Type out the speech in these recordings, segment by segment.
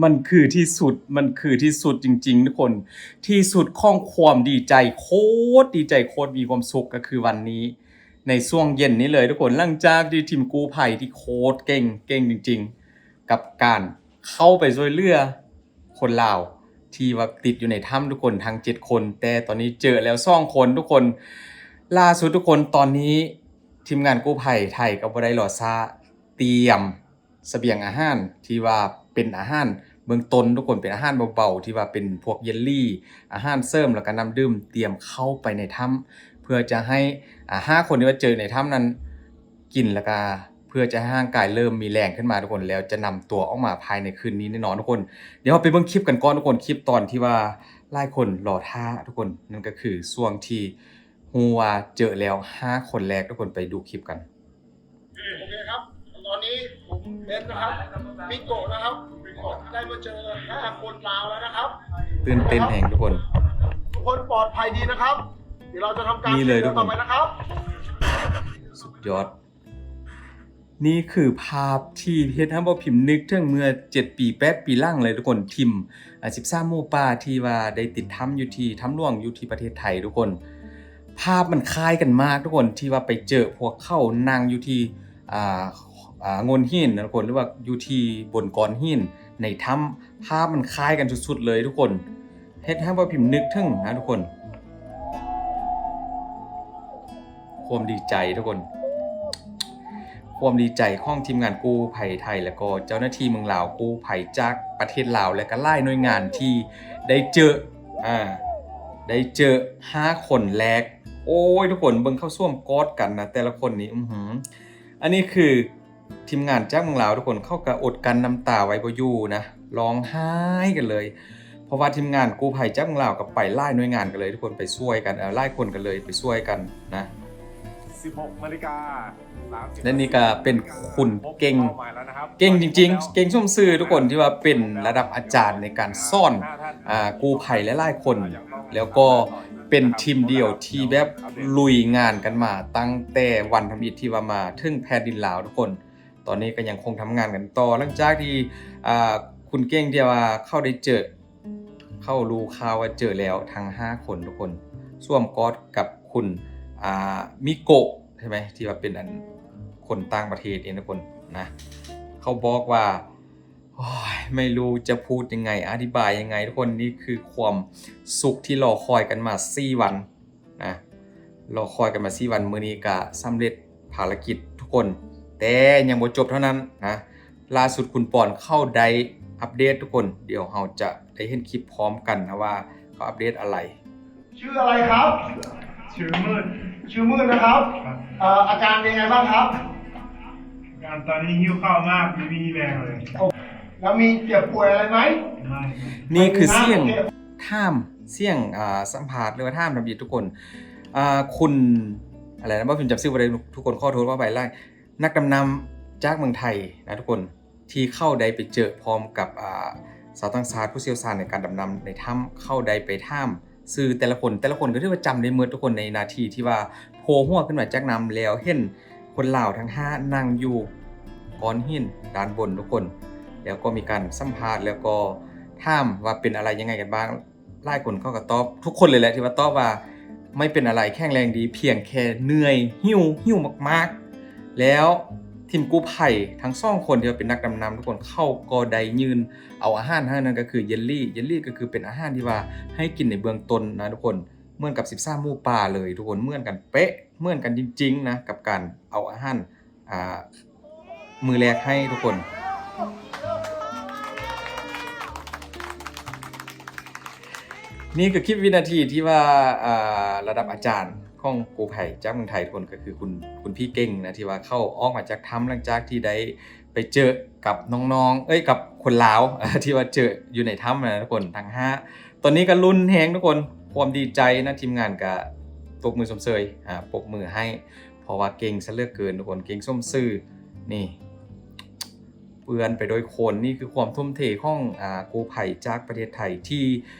ມັນຄືທີ່ສຸດ ມັນຄືທີ່ສຸດຈິງໆ ທຸກຄົນ ທີ່ສຸດຂອງຄວາມດີໃຈ ໂຄດດີໃຈ ໂຄດມີຄວາມສຸກ ກໍຄືວັນນີ້ ໃນຊ່ວງເຢັນນີ້ເລີຍທຸກຄົນ ຫຼັງຈາກທີ່ທີມກູ້ໄພທີ່ໂຄດເກັ່ງ ເກັ່ງຈິງໆ ກັບການເຂົ້າໄປຊ່ວຍເຫຼືອຄົນລາວທີ່ວ່າຕິດຢູ່ໃນຖ້ຳທຸກຄົນ ທັງເຈັດຄົນ ແຕ່ຕອນນີ້ເຈີແລ້ວສອງຄົນທຸກຄົນ. ລ່າສຸດທຸກຄົນ ຕອນນີ້ທີມງານກູ້ໄພໄທກໍບໍ່ໄດ້ລໍຊ້າ ຕຽມ ສະບຽງອາຫານທີ່ວ່າເປັນອາຫານເບື້ອງຕົ້ນທຸກຄົນ ເປັນອາຫານເບົາໆ ທີ່ວ່າເປັນພວກເຢລລີ ອາຫານເສີມ ແລ້ວກໍນ້ຳດື່ມ ຕຽມເຂົ້າໄປໃນຖ້ຳ ເພື່ອຈະໃຫ້ ອາ ຫ້າຄົນທີ່ວ່າເຈີໃນຖ້ຳນັ້ນກິນ ແລ້ວກໍເພື່ອຈະໃຫ້ຮ່າງກາຍເລີ່ມມີແຮງຂຶ້ນມາທຸກຄົນ ແລ້ວຈະນຳຕົວອອກມາພາຍໃນຄືນນີ້ແນ່ນອນທຸກຄົນ. ດຽວເຮົາໄປເບິ່ງຄລິບກັນກ່ອນທຸກຄົນ ຄລິບຕອນທີ່ວ່າຫຼາຍຄົນລໍຖ້າທຸກຄົນ ນັ້ນກໍຄືຊ່ວງທີ່ຮູ້ວ່າເຈີແລ້ວຫ້າຄົນແລກ ທຸກຄົນໄປດູຄລິບກັນ. ໂອเคครับ ตอนนี้ผมเบนซ์นะครับ มิโกะนะครับ ได้มาเจอห้าคนลาวแล้วนะครับ ตื่นเต้นแฮงทุกคน ทุกคนปลอดภัยดีนะครับ เดี๋ยวเราจะทำการ นี่เลย เตรียมตัวต่อไปนะครับ ทุกคน สุดยอด ນີ້ຄືພາບທີ່ເຮັດໃຫ້ບໍ່ພິມນຶກເຖິງເມື່ອເຈັດປີ ແປດປີຫຼັງເລີຍທຸກຄົນ ທີມ ອາ ສິບສາມໝູ່ປ່າທີ່ວ່າໄດ້ຕິດຖ້ຳຢູ່ທີ່ ຖ້ຳຫຼວງຢູ່ທີ່ປະເທດໄທທຸກຄົນ. ພາບມັນຄ້າຍກັນມາກທຸກຄົນ ທີ່ວ່າໄປເຈີພວກເຂົານັ່ງຢູ່ທີ່ ອ່າ ອ່າ ໂງ່ນຫີນນະທຸກຄົນ ຫຼືວ່າຢູ່ທີ່ບົນກ້ອນຫີນໃນຖ້ຳ ພາບມັນຄ້າຍກັນສຸດໆເລີຍທຸກຄົນ ເຮັດໃຫ້ບໍ່ພິມນຶກເຖິງນະທຸກຄົນ ຄວາມດີໃຈທຸກຄົນ ຄວາມດີໃຈຂອງທີມງານກູ້ໄພໄທ ແລ້ວກໍເຈົ້າໜ້າທີ່ເມືອງລາວ ກູ້ໄພຈາກປະເທດລາວ ແລະກໍຫຼາຍໜ່ວຍງານທີ່ໄດ້ເຈີ ອາ ໄດ້ເຈີຫ້າຄົນແລກ. ໂອ້ຍ ທຸກຄົນເບິ່ງເຂົາສວມກອດກັນນະ ແຕ່ລະຄົນນີ້ ອືຫື ອັນນີ້ຄືທີມງານຈາກເມືອງລາວທຸກຄົນ ເຂົາກໍອົດກັ້ນນ້ຳຕາໄວ້ບໍ່ຢູ່ນະ ຮ້ອງໄຫ້ກັນເລີຍ ເພາະວ່າທີມງານກູ້ໄພຈາກເມືອງລາວກໍໄປຫຼາຍໜ່ວຍງານກັນເລີຍ ທຸກຄົນໄປຊ່ວຍກັນ ເອີ ຫຼາຍຄົນກັນເລີຍໄປຊ່ວຍກັນນະ. ສິບຫົກນາລິກາ ແລະນີ້ກໍເປັນຄຸນເກັ່ງ ເກັ່ງຈິງໆ ເກັ່ງສົມຊື່ທຸກຄົນ ທີ່ວ່າເປັນລະດັບອາຈານໃນການສອນ ອ່າ ກູ້ໄພຫຼາຍໆຄົນ ແລ້ວກໍເປັນທີມດຽວທີ່ແບບລຸຍງານກັນມາຕັ້ງແຕ່ວັນທຳອິດທີ່ວ່າມາເຖິງແຜ່ນດິນລາວທຸກຄົນ. ຕອນນີ້ກໍຍັງຄົງທຳງານກັນຕໍ່ ຫຼັງຈາກທີ່ ອ່າ ຄຸນເກັ່ງທີ່ວ່າເຂົາໄດ້ເຈີ ເຂົາຮູ້ຂ່າວວ່າເຈີແລ້ວທັງຫ້າຄົນທຸກຄົນ ສວມກອດກັບຄຸນ ອ່າ ມິໂກະ ໃຊ່ໄໝ ທີ່ວ່າເປັນອັນຄົນຕ່າງປະເທດເອງທຸກຄົນນະ ເຂົາບອກວ່າ ໂອ້ຍ ໄມ່ຮູ້ຈະພູດຍັງໄງ ອະທິບາຍຍັງໄງທຸກຄົນ ນີ້ຄືຄວາມສຸກທີ່ລໍຄອຍກັນມາສີ່ວັນ ນະ ລໍຄອຍກັນມາສີ່ວັນ ມື້ນີ້ກະສຳເລັດພາລະກິດທຸກຄົນ ແຕ່ຍັງບໍ່ຈົບເທົ່ານັ້ນນະ ລ່າສຸດຄຸນປອນເຂົາໄດ້ອັບເດດທຸກຄົນ ດຽວເຮົາຈະໄດ້ເຫັນຄລິບພ້ອມກັນນະວ່າເຂົາອັບເດດອະໄລ. ชื่ออะไรครับ ชื่อมืด ชื่อมืดนะครับ ครับ เอ่อ อาการเป็นไงบ้างครับ อาการตอนนี้หิวข้าวมาก ไม่มีแรงเลย แล้วมีเจ็บป่วยอะไรไหม ไม่ครับ ນີ້ຄືສຽງຖາມ ສຽງ ອ່າ ສຳພາດ ຫຼືວ່າຖາມທຳອິດທຸກຄົນ ອ່າ ຄຸນ ອະໄລນະ ບໍ່ພິມຈຳຊື່ບໍ່ໄດ້ທຸກຄົນ ຂໍໂທດ ຂໍອະໄພຫຼາຍ ນັກດຳນ້ຳຈາກເມືອງໄທນະທຸກຄົນ ທີ່ເຂົາໄດ້ໄປເຈີພ້ອມກັບ ອ່າ ຊາວຕ່າງຊາດຜູ້ຊ່ຽວຊານໃນການດຳນ້ຳໃນຖ້ຳ ເຂົາໄດ້ໄປຖາມຊື່ແຕ່ລະຄົນ ແຕ່ລະຄົນກໍຖືວ່າຈຳໄດ້ໝົດທຸກຄົນ ໃນນາທີທີ່ວ່າໂພຫົວຂຶ້ນມາຈາກນ້ຳ ແລ້ວເຫັນຄົນລາວທັງຫ້ານັ່ງຢູ່ກ້ອນຫີນດ້ານບົນທຸກຄົນ ແລ້ວກໍມີການສຳພາດ ແລ້ວກໍຖາມວ່າເປັນອະໄລຍັງໄງກັນບ້າງ ຫຼາຍຄົນເຂົາກໍຕອບ ທຸກຄົນເລີຍແຫຼະທີ່ວ່າຕອບວ່າ ໄມ່ເປັນອະໄລ ແຂງແຮງດີ ພຽງແຄ່ເມື່ອຍ ຫິວ ຫິວມາກໆ ແລ້ວທີມກູ້ໄພທັງສອງຄົນທີ່ວ່າເປັນນັກດຳນ້ຳທຸກຄົນ ເຂົາກໍໄດ້ຍື່ນເອົາອາຫານໃຫ້ ນັ້ນກໍຄືເຢລລີ ເຢລລີກໍຄືເປັນອາຫານທີ່ວ່າໃຫ້ກິນໃນເບື້ອງຕົ້ນນະທຸກຄົນ ເໝືອນກັບສິບສາມໝູ່ປ່າເລີຍທຸກຄົນ ເໝືອນກັນເປະ ເໝືອນກັນຈິງໆນະ ກັບການເອົາອາຫານ ອ່າ ມື້ແລກໃຫ້ທຸກຄົນ. ນີ້ຄືຄລິບວິນາທີທີ່ວ່າ ອ່າ ລະດັບອາຈານຂອງກູ້ໄພຈາກເມືອງໄທທຸກຄົນ ກໍຄືຄຸນ ຄຸນພີ່ເກັ່ງນະ ທີ່ວ່າເຂົາອອກມາຈາກຖ້ຳ ຫຼັງຈາກທີ່ໄດ້ໄປເຈີກັບນ້ອງໆ ເອີຍ ກັບຄົນລາວ ທີ່ວ່າເຈີຢູ່ໃນຖ້ຳນະທຸກຄົນ ທັງຫ້າ ຕອນນີ້ກໍລຸ້ນແຮງທຸກຄົນ ຄວາມດີໃຈນະ ທີມງານກໍຕົບມືຊົມເຊີຍ ອ່າ ປົບມືໃຫ້ ເພາະວ່າເກັ່ງຊະເຫຼືອເກີນທຸກຄົນ ເກັ່ງສົມຊື່ ນີ້ ເປື້ອນໄປດ້ວຍໂຄນ ນີ້ຄືຄວາມທຸ່ມເທຂອງ ອ່າ ກູ້ໄພຈາກປະເທດໄທ ທີ່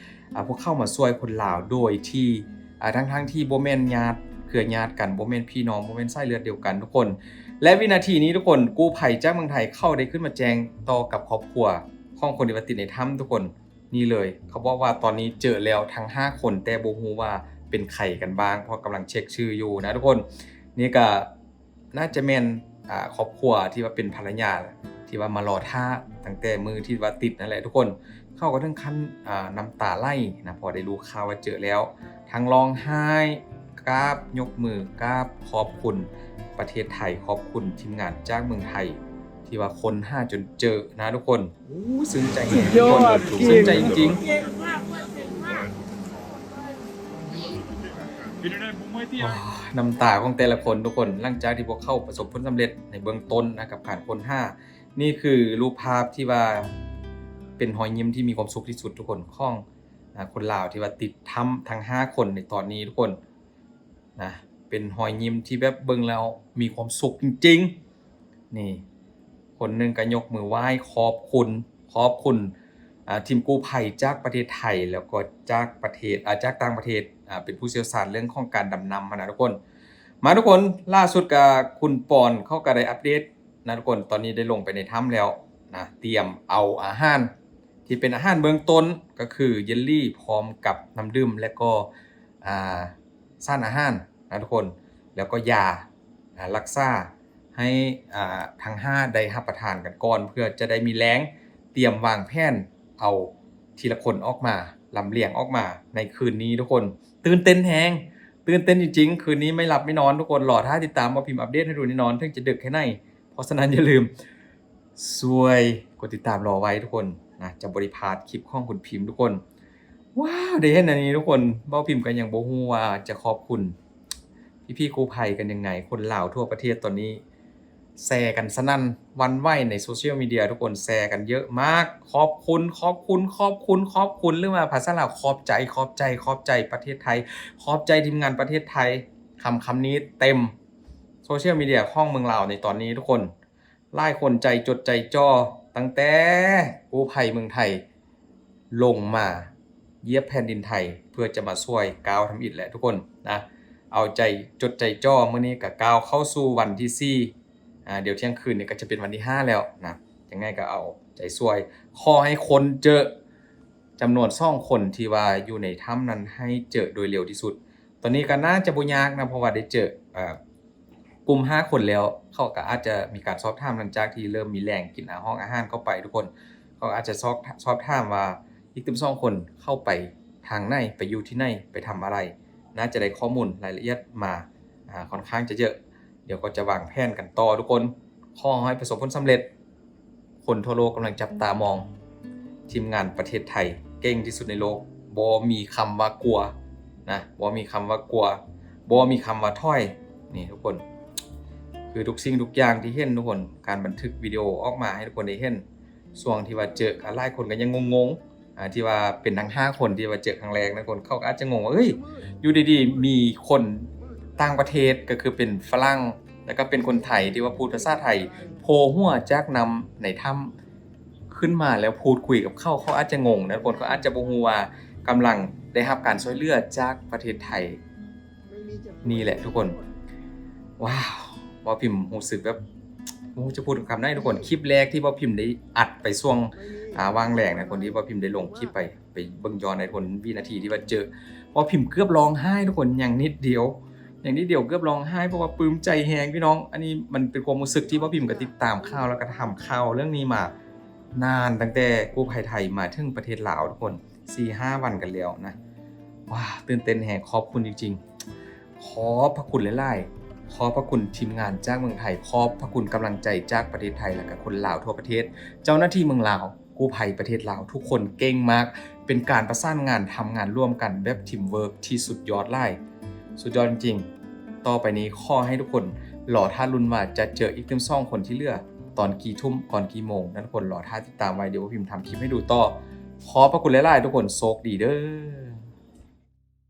ອ່າ ພວກເຂົາມາຊ່ວຍຄົນລາວ ໂດຍທີ່ ອ່າ ທັງໆທີ່ບໍ່ແມ່ນຍາດເຄືອຍາດກັນ ບໍ່ແມ່ນພີ່ນ້ອງ ບໍ່ແມ່ນສາຍເລືອດດຽວກັນທຸກຄົນ ແລະ ວິນາທີນີ້ທຸກຄົນ ກູ້ໄພຈາກເມືອງໄທ ເຂົາໄດ້ຂຶ້ນມາແຈ້ງຕໍ່ກັບຄອບຄົວ ຂອງຄົນທີ່ວ່າຕິດໃນຖ້ຳທຸກຄົນ. ນີ້ເລີຍ ເຂົາບອກວ່າຕອນນີ້ເຈີແລ້ວທັງຫ້າຄົນ ແຕ່ບໍ່ຮູ້ວ່າເປັນໃຜກັນບ້າງ ເພາະກຳລັງເຊັກຊື່ຢູ່ນະທຸກຄົນ. ນີ້ກະໜ້າຈະແມ່ນ ອ່າ ຄອບຄົວທີ່ວ່າເປັນພັນລະຍາ ທີ່ວ່າມາລໍຖ້າຕັ້ງແຕ່ມື້ທີ່ວ່າຕິດນັ້ນແຫຼະທຸກຄົນ. ເຂົາກໍເຖິງຂັ້ນ ອ່າ ນ້ຳຕາໄຫຼນະ ເພາະໄດ້ຮູ້ຂ່າວວ່າເຈີແລ້ວ ທັງຮ້ອງໄຫ້ ກາບ ຍົກມືກາບຂອບຄຸນປະເທດໄທ ຂອບຄຸນທີມງານຈາກເມືອງໄທ ທີ່ວ່າຄົ້ນຫາຈົນເຈີນະທຸກຄົນ. ໂອ້ ຊື່ນໃຈແຮງທຸກຄົນ ຊື່ນໃຈຈິງໆ. ໂອ້ ນ້ຳຕາຂອງແຕ່ລະຄົນທຸກຄົນ ຫຼັງຈາກທີ່ພວກເຂົາປະສົບຜົນສຳເລັດໃນເບື້ອງຕົ້ນນະ ກັບການຄົ້ນຫາ. ນີ້ຄືຮູບພາບທີ່ວ່າເປັນຮອຍຍິ້ມທີ່ມີຄວາມສຸກທີ່ສຸດທຸກຄົນ ຂອງ ອາ ຄົນລາວທີ່ວ່າຕິດຖ້ຳທັງຫ້າຄົນໃນຕອນນີ້ທຸກຄົນນະ. ເປັນຮອຍຍິ້ມທີ່ແບບເບິ່ງແລ້ວມີຄວາມສຸກຈິງໆ. ນີ້ ຄົນໜຶ່ງກໍຍົກມືໄຫວ້ຂອບຄຸນ ຂອບຄຸນ ອ່າ ທີມກູ້ໄພຈາກປະເທດໄທ ແລ້ວກໍຈາກປະເທດ ອ່າ ຈາກຕ່າງປະເທດ ອ່າ ເປັນຜູ້ຊ່ຽວຊານເລື່ອງຂອງການດຳນ້ຳຫັ້ນນະທຸກຄົນ. ມາທຸກຄົນ ລ່າສຸດກໍຄຸນປອນເຂົາກໍໄດ້ອັບເດດນະທຸກຄົນ ຕອນນີ້ໄດ້ລົງໄປໃນຖ້ຳແລ້ວນະ ຕຽມເອົາອາຫານທີ່ເປັນອາຫານເບື້ອງຕົ້ນ ກໍຄືເຢລລີ ພ້ອມກັບນ້ຳດື່ມ ແລະກໍ ອ່າ ສານອາຫານນະທຸກຄົນ ແລ້ວກໍຢາ ອ່າ ລັກສາໃຫ້ ອ່າ ທັງຫ້າໄດ້ຮັບປະທານກັນກ່ອນ ເພື່ອຈະໄດ້ມີແຮງຕຽມວາງແຜນເອົາທີລະຄົນອອກມາ ລຳລຽງອອກມາໃນຄືນນີ້ທຸກຄົນ. ຕື່ນເຕັ້ນແຮງ ຕື່ນເຕັ້ນຈິງໆ ຄືນນີ້ໄມ່ຫຼັບໄມ່ນອນທຸກຄົນ. ລໍຖ້າຕິດຕາມບ່າວພິມອັບເດດໃຫ້ດູແນ່ນອນ ເຖິງຈະດຶກແຄ່ໃດ. ເພາະສະນັ້ນຢ່າລືມຊ່ວຍກົດຕິດຕາມລໍໄວ້ທຸກຄົນນະ ຈະບໍ່ໄດ້ພາດຄລິບຂອງຄຸນພິມທຸກຄົນ. ວ້າວ ໄດ້ເຫັນອັນນີ້ທຸກຄົນ ບ່າວພິມກໍຍັງບໍ່ຮູ້ວ່າຈະຂອບຄຸນພີ່ໆກູ້ໄພກັນຍັງໄງ. ຄົນລາວທົ່ວປະເທດຕອນນີ້ແຊກັນສະໜັ່ນຫວັ່ນໄຫວໃນໂຊຊຽວມີເດຍທຸກຄົນ ແຊກັນເຍອະມາກ. ຂອບຄຸນ ຂອບຄຸນ ຂອບຄຸນ ຂອບຄຸນ ຫຼືວ່າພາສາລາວ ຂອບໃຈ ຂອບໃຈ ຂອບໃຈປະເທດໄທ ຂອບໃຈທີມງານປະເທດໄທ. ຄຳ ຄຳນີ້ເຕັມໂຊຊຽວມີເດຍຂອງເມືອງລາວໃນຕອນນີ້ທຸກຄົນ. ຫຼາຍຄົນໃຈຈົດໃຈຈໍ່ ຕັ້ງແຕ່ກູ້ໄພເມືອງໄທລົງມາຢຽບແຜ່ນດິນໄທ ເພື່ອຈະມາຊ່ວຍກ້າວທຳອິດແຫຼະທຸກຄົນນະ. ເອົາໃຈຈົດໃຈຈໍ່ ມື້ນີ້ກໍກ້າວເຂົ້າສູ່ວັນທີສີ່ ອ່າ ດຽວທ່ຽງຄືນນີ້ກໍຈະເປັນວັນທີຫ້າແລ້ວນະ. ຈັ່ງໃດກໍເອົາໃຈຊ່ວຍ ຂໍໃຫ້ຄົນເຈີ ຈຳນວນສອງຄົນທີ່ວ່າຢູ່ໃນຖ້ຳນັ້ນໃຫ້ເຈີໂດຍເລັວທີ່ສຸດ. ຕອນນີ້ກໍໜ້າຈະບໍ່ຍາກນະ ເພາະວ່າໄດ້ເຈີ ເອີ ກຸ່ມຫ້າຄົນແລ້ວ. ເຂົາກໍອາດຈະມີການສອບຖາມ ຫຼັງຈາກທີ່ເລີ່ມມີແຮງກິນອາ ຫ້ອງອາຫານເຂົ້າໄປທຸກຄົນ ເຂົາອາດຈະຊອກ ສອບຖາມວ່າອີກຕື່ມສອງຄົນເຂົ້າໄປທາງໃດ ໄປຢູ່ທີ່ໃດ ໄປທຳອະໄລ. ໜ້າຈະໄດ້ຂໍ້ມູນລາຍລະອຽດມາ ອາ ຂ້ອນຂ້າງຈະເຢີະ. ດຽວກໍຈະວາງແຜນກັນຕໍ່ທຸກຄົນ. ຂໍໃຫ້ປະສົບຜົນສຳເລັດ. ຄົນທົ່ວໂລກກຳລັງຈັບຕາມອງທີມງານປະເທດໄທ ເກັ່ງທີ່ສຸດໃນໂລກ. ບໍ່ມີຄຳວ່າກົວນະ ບໍ່ມີຄຳວ່າກົວ ບໍ່ມີຄຳວ່າຖອຍ. ນີ້ທຸກຄົນ ຄືທຸກສິ່ງທຸກຢ່າງທີ່ເຫັນທຸກຄົນ ການບັນທຶກວິດີໂອອອກມາໃຫ້ທຸກຄົນໄດ້ເຫັນ ຊ່ວງທີ່ວ່າເຈີ ຫຼາຍຄົນກໍຍັງງົງໆ ອ່າ ທີ່ວ່າເປັນທັງຫ້າຄົນທີ່ວ່າເຈີຄັ້ງແລກນະ ຄົນເຂົາກໍອາດຈະງົງວ່າ ເອີຍ ຢູ່ດີໆ ມີຄົນຕ່າງປະເທດ ກໍຄືເປັນຝຣັ່ງ ແລ້ວກໍເປັນຄົນໄທທີ່ວ່າພູດພາສາໄທ ໂພຫົວຈາກນ້ຳໃນຖ້ຳຂຶ້ນມາ ແລ້ວພູດຄຸຍກັບເຂົາ. ເຂົາອາດຈະງົງນະ ຄົນເຂົາອາດຈະບໍ່ຮູ້ວ່າກຳລັງໄດ້ຮັບການຊ່ວຍເຫຼືອຈາກປະເທດໄທ. ນີ້ແຫຼະທຸກຄົນ ວ້າວ ບ່າວພິມຮູ້ສຶກແບບ ບໍ່ຮູ້ຈະພູດຄຳໃດທຸກຄົນ. ຄລິບແລກທີ່ບ່າວພິມໄດ້ອັດໄປຊ່ວງ ອ່າ ຫວ່າງແລງນະ ຄົນທີ່ບ່າວພິມໄດ້ລົງຄລິບໄປ ໄປເບິ່ງຍ້ອນໃນຄົນ ວິນາທີທີ່ວ່າເຈີ ບ່າວພິມເກືອບຮ້ອງໄຫ້ທຸກຄົນ ຍັງນິດດຽວ ຍັງນິດດຽວເກືອບຮ້ອງໄຫ້ ເພາະວ່າປຶ້ມໃຈແຮງພີ່ນ້ອງ. ອັນນີ້ມັນເປັນຄວາມຮູ້ສຶກທີ່ບ່າວພິມກໍຕິດຕາມຂ່າວ ແລ້ວກໍທຳຂ່າວເລື່ອງນີ້ມານານ ຕັ້ງແຕ່ກູ້ໄພໄທມາເຖິງປະເທດລາວທຸກຄົນ ສີ່ຫ້າວັນກັນແລ້ວນະ. ວ້າວ ຕື່ນເຕັ້ນແຮງ ຂອບຄຸນຈິງໆ ຂອບພະຄຸນຫຼາຍໆ ຂອບພະຄຸນທີມງານຈາກເມືອງໄທ ຂອບພະຄຸນກຳລັງໃຈຈາກປະເທດໄທ ແລະກະຄົນລາວທົ່ວປະເທດ ເຈົ້າໜ້າທີ່ເມືອງລາວ ກູ້ໄພປະເທດລາວ ທຸກຄົນເກັ່ງມາກ ເປັນການປະສານງານ ທຳງານຮ່ວມກັນແບບທີມເວີກທີ່ສຸດຍອດຫຼາຍ ສຸດຍອດຈິງໆ. ຕໍ່ໄປນີ້ຂໍໃຫ້ທຸກຄົນລໍຖ້າລຸ້ນວ່າຈະເຈີອີກຕື່ມສອງຄົນທີ່ເຫຼືອຕອນກີ່ທຸ່ມ ຕອນກີ່ໂມງນັ້ນ ທຸກຄົນລໍຖ້າຕິດຕາມໄວ້ ດຽວບ່າວພິມທຳຄລິບໃຫ້ດູຕໍ່. ຂອບພະຄຸນຫຼາຍໆ ທຸກຄົນ ໂຊກດີເດີ້.